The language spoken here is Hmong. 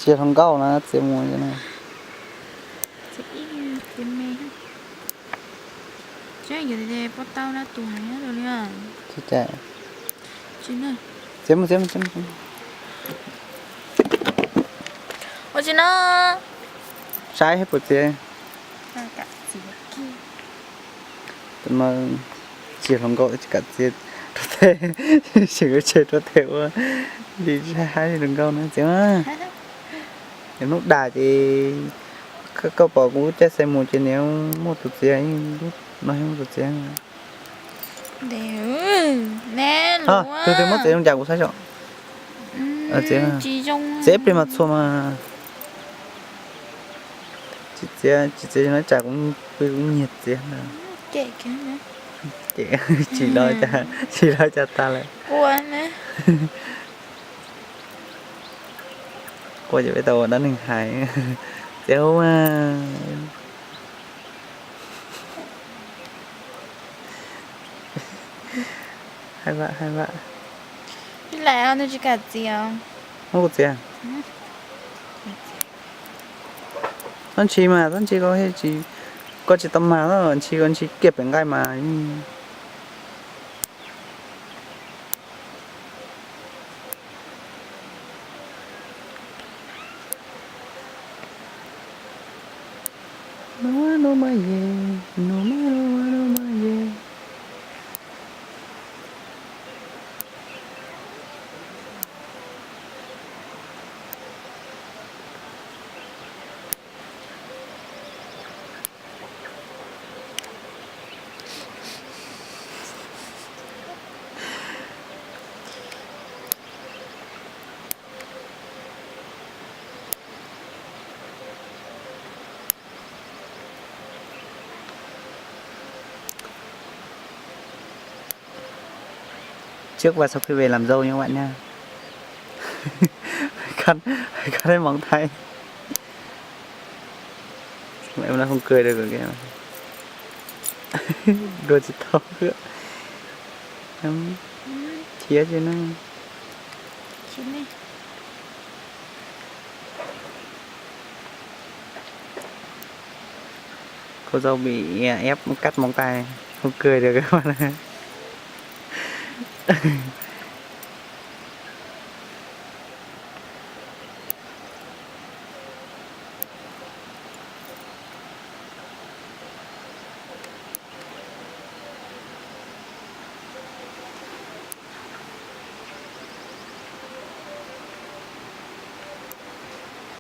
Tsis hluas nkauj na, txiav mus no. Txiav mus, txiav mus, txiav mus. Ua tsi no? Saib puas txiav. Tus no tsis hluas nkauj tsis kam txiav rau tes, tseem ua tsev rau tes ua li saib hais li hluas nkauj no txiav mas. Hnub dag ces koj pom kuv lub caij xav mus ces nws muaj tus txiav, lub no yeej muaj tus txiav. Tus twg muab txiav zoo cas kuv saib tso. Txiav plig mas txhua mas. Tsis txiav, tsis txiav no tsam kuv pw kuv nyiag txiav ntag. Ces tsis los cas, tsis los cas tas lawm. Qua ces peb tau ua dab neeg hais. Txiav hub. Hais vam hais vam. Ib lam nws tsis kam txiav. Muab kuv txiav. Txhob ntshis mas, txhob ntshis, koj tsis, koj tsis tau mag, ntshis koj ntshis kiag pem nqaij mas. Trước và sau khi về làm dâu nha các bạn nha. Khát, khát nước mắm Thái. Em nó không cười được rồi kìa. Đùa chỉ tao. Ngắm thiab chứ nó. Cô dâu bị ép cắt móng tay, không cười được các bạn.